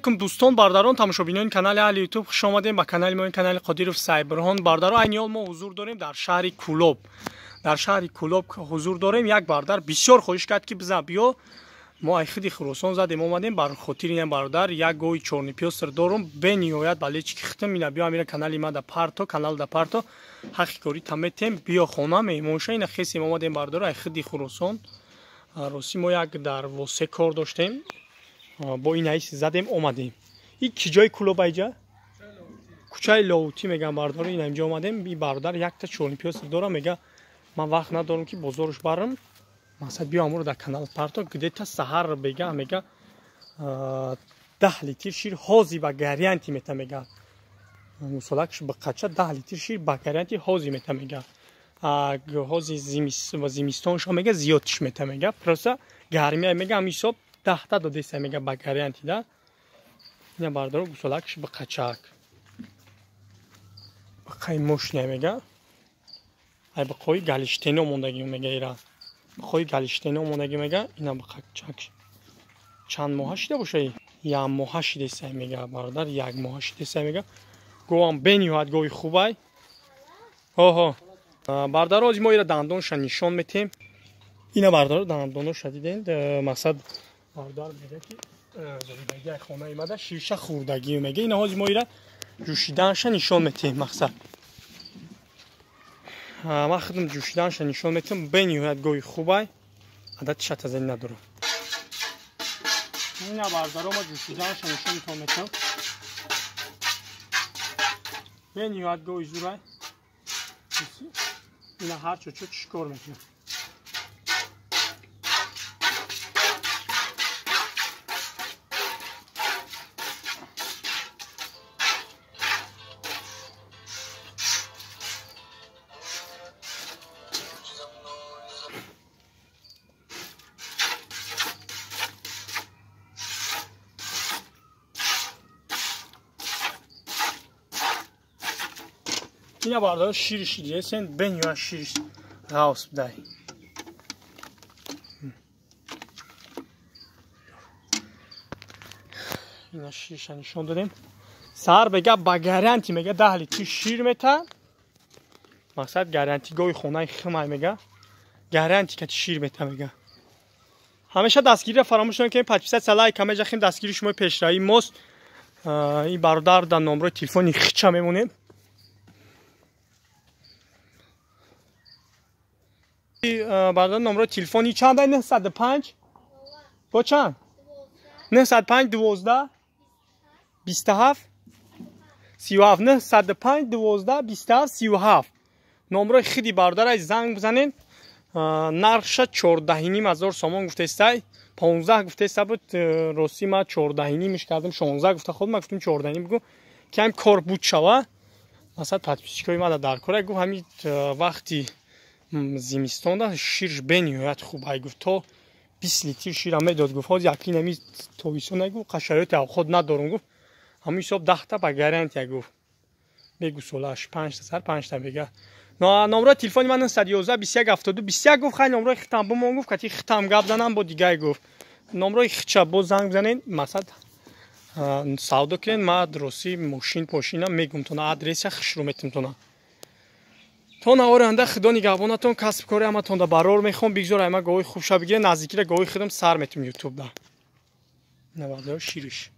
Алейкум дӯстон, бародарон, тамошобинони канали Аҳли Ютуб, хуш омадем ба канали мо, канали Қодиров Сайбурҳон. Бародарон, айни ҳол мо ҳузур дорем дар шаҳри Кӯлоб. Дар шаҳри Кӯлоб ҳузур дорем. Як бародар бисёр хоҳиш кард, ки бизан биё. Мо ай худи Хуросон задем омадем бар хотири ин бародар. Як гови чорнипёстр дорум, бениҳоят балечки хитм. Ина биё амира канали ма да парто, канал да парто. Ҳаққи корӣ таметем, биё хона меҳмонша. Ина хесем омадем бародар ай худи Хуросон. Рости мо як дар восе кор доштем. Бо ин ҳайс задем омадем. И ки ҷои Кӯлоб айҷа? Кӯчаи Лоутӣ меган бародар. Ина инҷо омадем. И бародар якта чорнипёстр дорам, мега ман вақт надорам ки бозорш барам. Мақсад биё амуро дар канал парто, где-то саҳар бега мега 10 литр шир ҳози ба гарантӣ мета мега. Мусолакш ба қача 10 литр шир ба гарантӣ ҳози мета мега. Ҳози зимистоншо мега зиёдтиш мета мега. Просто гармия мега ҳам ҳисоб 10 та додеса мега ба гарантӣ да. Ина бародаро гусолакш ба қачак. Бақаи мошина мега. Ай бақои галиштено мондагӣ мега ира. Бақои галиштено мондагӣ мега. Ина бақачак. Чанд моҳа шида боша? Як моҳа шидеса мега бародар, як моҳа шидеса мега. Говам бениҳоят гови хубай. Ҳо. Бародаро, ози мо ира дандонша нишон метем. Ина бародаро дандоноша диден. Мақсад бародар мега ки зодагии хонаи мада ширша хӯрдагӣ мега. Ина ҳози мо ира ҷӯшиданша нишон метем мақсад. Ман худам ҷӯшиданша нишон метем. Бениҳоят гови хубай. Адад шатазани надорам. Ина бародаро ма ҷӯшиданша нишон метем. Бениҳоят гови зурай. Ина ҳар чо чӣ кор мекунад. Ина бародаро шириш дидесен, бениҳоят шириш ғавс будай. Ина шириша нишон додем. Саҳар бега ба гарантӣ мега 10 литр шир мета. Мақсад гарантӣ гови хонаи химай мега. Гарантӣ кати шир мета мега. Ҳамеша дастгириро фаромӯш накунед, подписаться, лайк, ҳамеша хим дастгири шумо пешравии мост. Ин бародар дар номрои телефони хича мемонем. Бародар номрои телефони чанд? 905 бо чанд? 905 12 27 37 905 12 27 37. Номрои хиди бародар занг бизанед. Нархша 14,5 ҳазор сомон гуфтестай. 15 гуфтеста буд. Рости ма 14,5 кардам, 16 гуфта худ ма гуфтам 14,5 бигӯ ки ҳам кор буд шава. Масалан подписчикои ма дар кора гуфт ҳамин вақти зимистонда ширш бениҳоят хуб ай гуфт, то 20 литр шира медод гуфт. Ҳозир якин ҳами тобистон гуфт қашароти авход надорум гуфт. Ҳамин ҳисоб 10 та ба гарантия гуфт. Бегусолаш 5 та сар 5 та бега. Номрои телефони ман 911 21 72 21 гуфт. Хай номрои хитам бумон гуфт, кати хитам гап занам бо дигай гуфт. Номрои хича боз занг бизанед, мақсад савдо кунед. Ма рости мошин пошина мегум тона адреса хушрӯ метим тона. То навори оянда худо нигаҳбонатон, касб кори ҳаматонда барор мехоҳам. Бигзор айма гоҳи хуб ша бигиред, наздикира гоҳи худам сар метим ютубда. Навардо шириш.